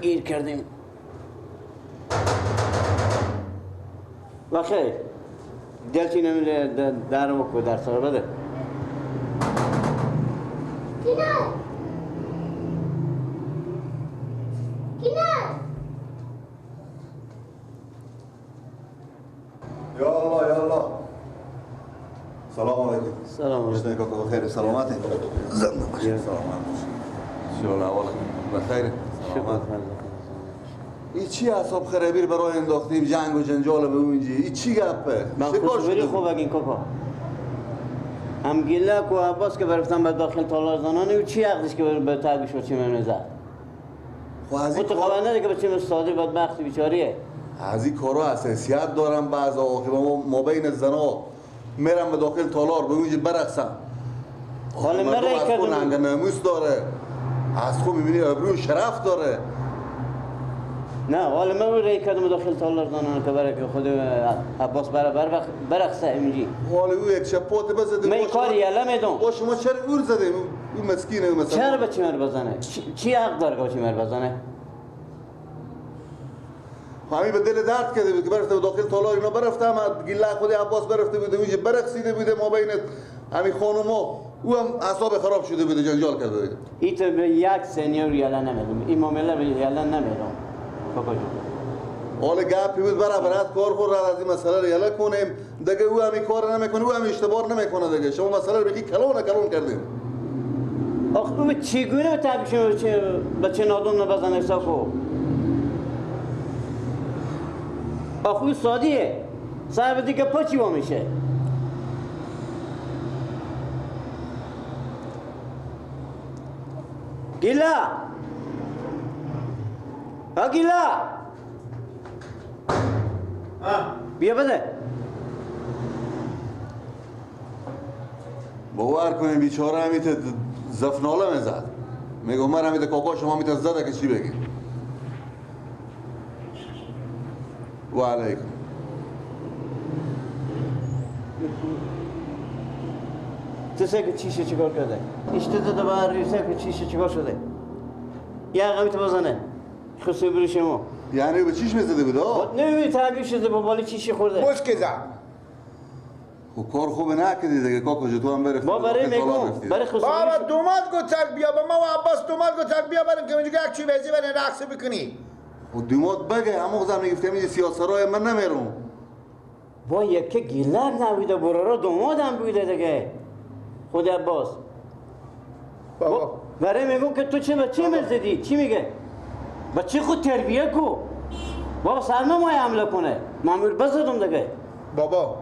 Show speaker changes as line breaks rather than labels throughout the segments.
گیر کردیم. بخیر دل چی نمیده در بکو در سر بده.
کنار کنار.
یا الله یا الله. سلام علیکم.
سلام علیکم.
کاکا بخیر سلامتی. زنده باشی. سلامت باشی. شو احوالك؟ بخیر. سلامت. این چی اعصاب خرابی برای انداختیم جنگ و جنجال به اونجی؟ این چی گپه؟
من خوشبری خوب اگین کاکا. هم گیلک و عباس که برفتن به داخل تالار زنانه و چی عقدش که به تاگش و چی من زد؟
خب از این
تو خبر نداری که به چه ساده بدبخت بیچاریه.
از این کارا حساسیت دارم بعضا که ما بین زنا میرم به داخل تالار به اونجا برقصم.
حالا من
از خود ننگ ناموس داره، از خود میبینی ابرو شرف داره.
نه حالا من ری کردم داخل تالار زنانه که برای خود عباس برای برقصه اینجی.
حالا او یک شپات بزده.
من کاری یلا میدم.
با شما چرا اور زدیم؟ او مسکینه مثلا.
چرا به چی مر بزنه؟ چی حق داره که چی مر بزنه؟
همین به دل درد کرده بود که برفته به داخل تالار اینا برفته هم گله خود عباس برفته بوده اونجا برقصیده بوده ما بین همین خانوما او هم اعصاب خراب شده بوده جنجال کرده بوده.
این تو به یک سنیور یلا نمیدم. این معامله به یلا نمیدم. کاکا جون.
حالا گپی بود برای برات کار خود را از این مسئله رو یلا کنیم دیگه. او هم این کار نمیکنه، او هم اشتباه نمیکنه دیگه. شما مسئله رو بخی کلون کلون کردیم.
آخه او چگونه تبیش بچه نادون بزنه حساب کو؟ آخه او سادیه صاحب دیگه پا چی وا میشه؟ گیلا ها گیلا بیا بده.
باور کنیم بیچاره همیت زفناله میزد. میگم من همیت کاکا شما همیت زده که چی بگی؟ و علیکم.
تو سه که چیشه چیکار کرده؟ اشته زده بر سه که چیشه چیکار شده؟ یه همیت بزنه خصوصی بری شما.
یعنی به چیش میزده بود ها؟
نمی‌بینی ترگیش شده با بالی چیشی خورده.
مشک زد.
خب کار خوب نکردی دیگه کاکا جو، تو هم برفتی.
با برای میگم برای خصوصی
بابا دوماد گو تک بیا با ما و عباس دوماد گو تک بیا برن که اونجا یک چی بزی برن رقص بکنی.
خب دوماد بگه همون زمان میگفتم این سیاسرای من نمیرم.
با یکی گیلک نبوده برارا دومادم بوده دیگه. خود عباس.
بابا
برای میگم که تو چه به چه میزدی؟ چی میگه؟ بچه خود تربیه کو. بابا سرما مای حمله کنه. مامور بزدم دیگه.
بابا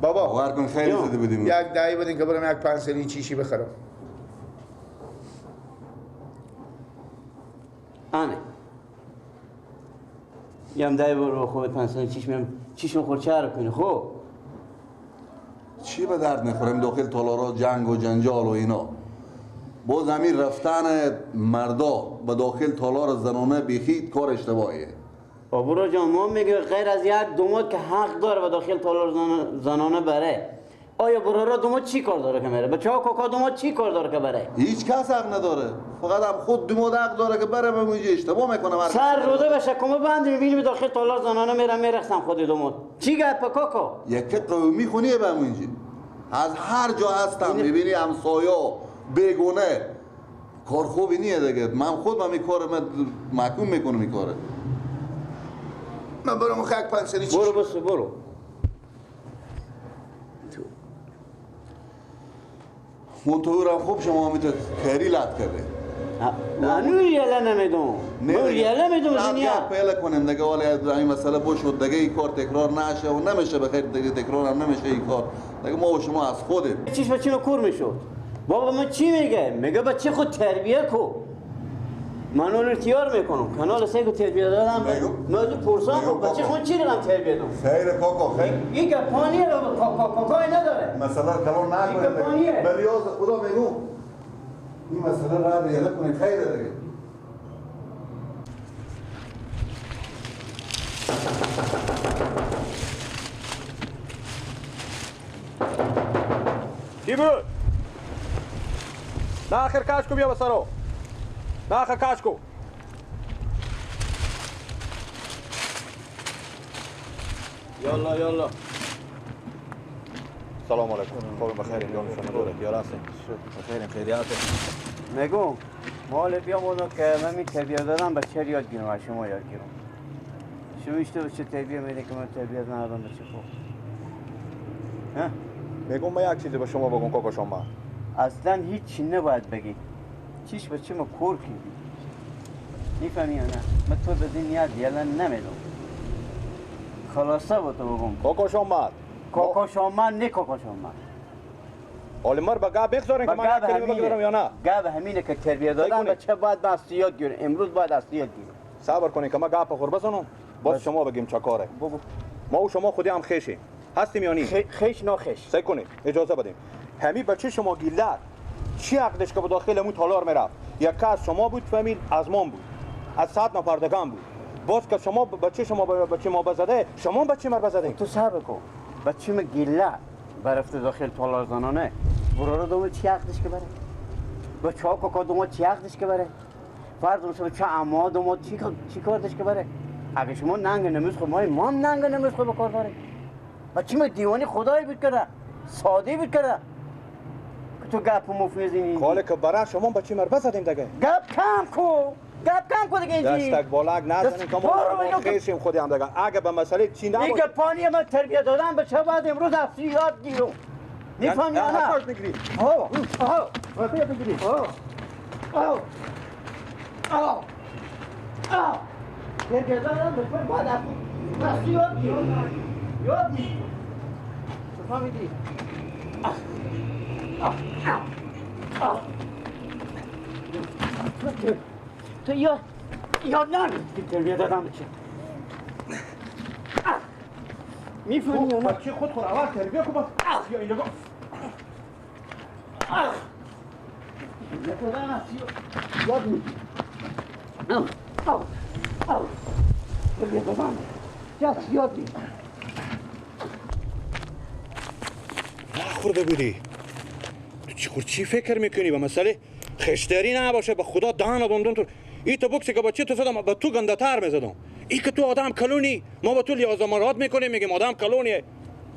بابا
باور کن خیلی زده بودیم.
یک دایی بودیم که برم یک پنسلی چیشی بخرم.
آنه یم دایی برو خود پنسلی چیش میم چیشون خود چهار کنی خب.
چی به درد میخوریم داخل تالارا جنگ و جنجال و اینا. باز همین رفتن مردا به داخل تالار زنانه بیخی کار اشتباهیه.
آبرو جان ما میگه غیر از یک دوماد که حق داره به داخل تالار زنانه بره. آیا برارا دوماد چی کار داره که بره؟ بچه ها کاکا دوماد چی کار داره که بره؟
هیچ کس حق نداره. فقط هم خود دوماد حق داره که بره به اونجا. اشتباه میکنه.
سر روده بشه کمه بند میبینی به داخل تالار زنانه میرم میرقصم خود دوماد. چی گپ کاکا؟
یک قومی خونیه به اونجا. از هر جا هستم میبینی همسایه بیگونه. کار خوبی نیه دیگه. من خودم این کار من محکوم میکنم این کاره.
من برم خاک پنسلی چی؟
برو بس برو.
من تو هم خوب شما میتونید خیلی لط کرده.
من یلا نمیدونم. من یلا میدونم دنیا.
پیدا کنیم دیگه. ولی این مسئله باشد دیگه این کار تکرار نشه و نمیشه بخیر دیگه تکرار هم نمیشه این کار. دیگه ما و شما از خودیم.
چیش بچه کور میشد. بابا من چی میگه؟ میگه بچه خود تربیه کو. من اون رو تیار میکنم. کانال سه کو تربیه دادم. من از پرسان کو بچه خود چی رقم تربیه دادم؟
خیر کاکا خیر.
این گپانیه بابا کاکا کاکا نداره.
مثلا کلام نکنید. به ریاض خدا میگم این مسئله را یله کنید خیر دیگه.
کی بود؟ نه آخر کاش کو بیا بسرو. نه آخر کاش کو.
یالا یالا.
سلام علیکم. خوب بخیر جان شما داره یار هستین؟ بخیر خیریت.
میگم مال بیام اونو که من می تربیت دادم بچه یاد گیرم از شما یاد گیرم. شما ایشتو بچه تربیت میده که من تربیت ندادم بچه خوب. ها؟
میگم من یک چیزی به شما بگم کاکا شما.
اصلا هیچ نباید بگی. چیش بچه ما کور کردی. میفهمی یا نه؟ من تو به این نیت یلا نمیدم. خلاصه با تو بگم.
کاکا شما.
کاکا شما نه کاکا شما.
حالا مر با گاب بگذارین که من یک کلمه بگذارم یا نه؟
گاب همینه که تربیت دادن بچه باید از یاد گیره. امروز باید از یاد گیره.
صبر کنین که من گپ خور بزنم. باز شما بگیم چه کاره. بگو. ما و شما خودی هم خیشیم. هستیم یا نی؟
خیش ناخیش.
سعی کنید اجازه بدیم. همین بچه شما گیلر چی عقدش که به داخل مو تالار میرفت؟ یک از شما بود فامیل از ما بود. از صد نفردگان بود. باز که شما بچه شما بچه ما بزده، شما بچه ما بزدین.
تو صبر کن. بچه ما گیلر برفته داخل تالار زنانه. براره دوم چی عقدش که بره؟ بچه ها کاکا دوم چی عقدش که بره؟ فرض مثلا بچه عما دوم چی کاردش که بره؟ اگه شما ننگ نمیز خود ما هم ننگ نمیز خود به کار داره. بچه ما دیوانی خدایی بود کرده، ساده بود کرده که تو گپ مف میزنی.
حالا که برای شما بچه مر بزدیم دیگه.
گپ کم کو، گپ کم کو دیگه اینجی.
دستک بالک نزنیم که ما خیشیم خودی هم دیگه. اگه به مسئله چی نباشه.
دیگه پانی ما تربیت دادن بچه باید امروز از یاد گیرم. میفهمی یا نه؟
میگیری.
آه آه
میگیری.
آه آه آه آه. تربیت دادن بچه باید از یاد گیرم. یاد میگیری. فهمیدی؟ آه آه تو یاد نمیدی تربیت دادم بچه. میفهمی یا نه؟
بچه خود خود اول تربیت کن باز. یا اینجا
یاد میگیری. تربیت دادم یاد میگیری.
نخورده بودی. تو چی فکر میکنی به مسئله خشتری نباشه؟ به خدا دهن دندون تو ای تو بکسی که بچه تو زدم به تو گنده تر میزدم. ای که تو آدم کلونی، ما با تو لیاز مراد میکنیم میگیم آدم کلونیه.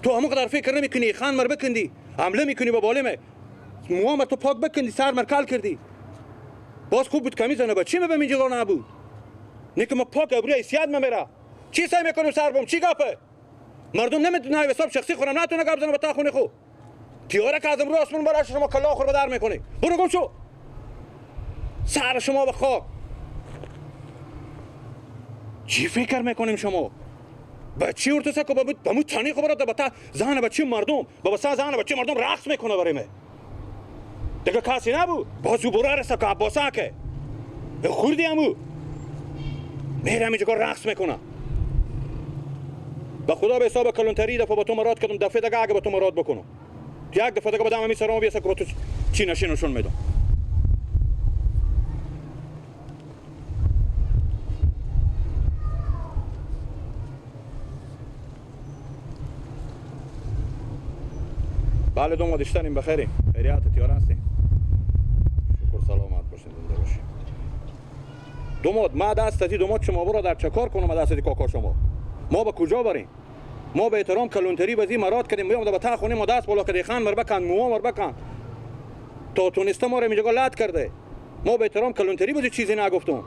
تو همون قدر فکر نمیکنی خان مر بکندی، حمله میکنی به بالمه، موام تو پاک بکندی، سر مر کل کردی. باز خوب بود کمی زنه بچه به اینجا نبود. نه که ما پاک ابروی حیثیت میره. چی سعی میکنم سر بم چی گپه؟ مردم نمیدونه حساب شخصی خورم نتونه گپ زنه به تا خونه خو. تیاره که از امروز آسمون برای شما کلا خور به در میکنی. برو گم شو. سر شما به خاک. چی فکر میکنیم شما؟ بچه ورته سکو با مو تنی خبره با تا زن بچه مردم با سا زن بچه مردم رقص میکنه برای من. دیگه کسی نبود. بازو براره سکو عباسا که خوردی امو میرم اینجا رقص میکنه. به خدا به حساب کلونتری دفعه با تو مراد کردم، دفعه دیگه اگه با تو مراد بکنم یک دفعه دیگه بدم همین سرام بیاسه که با تو چی نشین نشون میدم. بله دوم داشتنیم بخیریم خیریت تیار هستیم شکر سلامت باشین زنده باشین. دوماد ما دست ازی دوماد شما برو در چه کار کنم؟ ما دست ازی کاکا شما ما به کجا بریم؟ ما به احترام کلونتری بزی مراد کردیم بیام به تا خونه ما دست بالا کردی خان مر بکن موها مر بکن تا تونسته ما رو اینجا لط کرده. ما به احترام کلونتری بزی چیزی نگفتم.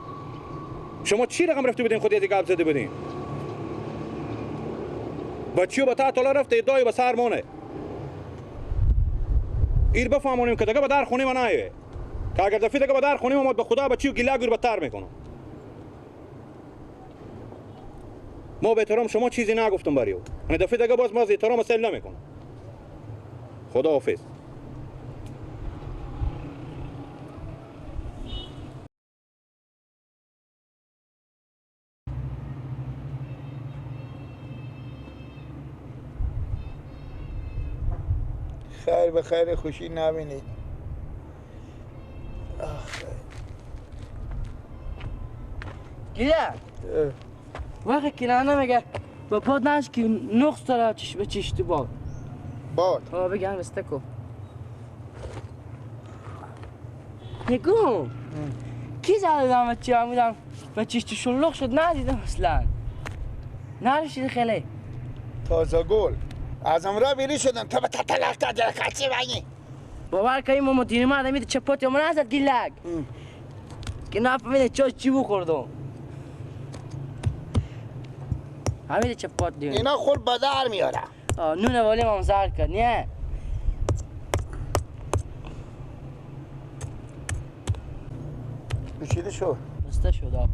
شما چی رقم رفته بودین خودی از گپ زده بودین؟ بچیو به تا تالا رفته ادعای به سر مونه. ایر بفهمونیم که دیگه به در خونه ما نیه. که اگر دفعه دیگه به در خونه ما به خدا بچیو گیله گور بتر میکنم. ما به احترام شما چیزی نگفتم برای او. یعنی دفعه دیگه باز ما از احترام سیل نمیکنم. خدا حافظ.
خیر به خیر خوشی نبینید.
گیله وقتی که نه میگه با پاد نش که نقص داره چش به چش تو باد
باد
ها بگم بسته کو نگو کی زدم چی عمودم و چش تو شلوغ شد ندیدم اصلا نرشید خیلی.
تازه گل از امرا بیری شدم تا به تطلق تا درکچی بگی
باور کنیم ما دینی ما آدمی چپاتی ما نزد گیلک که نفهمیده چای چی بخوردم همین چپات دیگه
اینا خور بدر میاره.
نون والی هم زر کرد نه
نوشیده شد
بسته شد.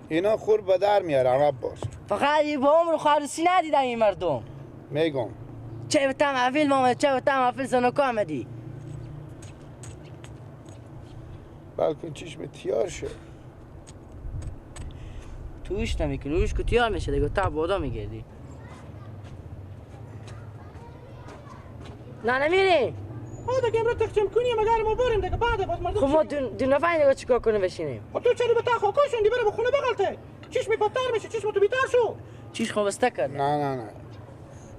اینا خور بدر میاره عباس.
فقط با عمر خارسی ندیدم این مردم
میگم
چه به تم افیل مامد چه به تم افیل زنکو آمدی
بلکه چشم تیار شد
توش نمیکنی روش که تیار میشه دیگه تا بادا میگردی. نه نمیریم
ها دیگه امروز تقسیم کنیم اگر ما بریم دیگه بعد باز مردم
خب ما دو نفر دیگه چیکار کنیم بشینیم؟
خب تو چرا به تا خاکاشوندی بره به خونه بغلته چشمی بدتر میشه چشم تو بیتر شو
چیش خب بسته کرد.
نه نه نه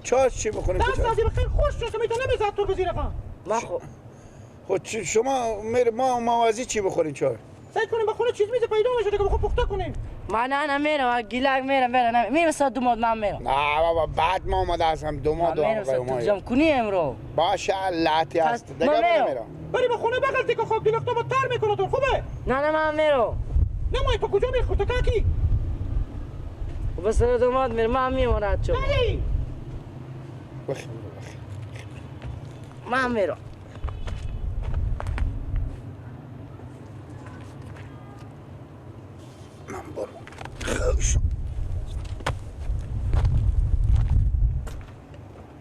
چاش چی بخوریم؟
دست از بخیر خوش شد میتونه نمیزد تو بزیر فهم
ما خب
شما میر ما موازی چی بخوریم چای؟
سعی کنیم به خونه چیز میز پیدا میشه دیگه بخو پخته کنیم.
من نه نمیرم گیلک میرم برم میرم ساعت 2 من میرم.
نه بابا بعد ما اومده هستم 2 ماه دو
ما جام کنی امرو
باشه لعنتی هست دیگه من میرم.
بری به خونه بغل دیگه خاک دلخت با تر میکنه تو خوبه.
نه نه من میرم.
نه ما تو کجا میری خودت کاکی؟
بس 2 ماه میرم من میمونم چون.
نه
من میرم.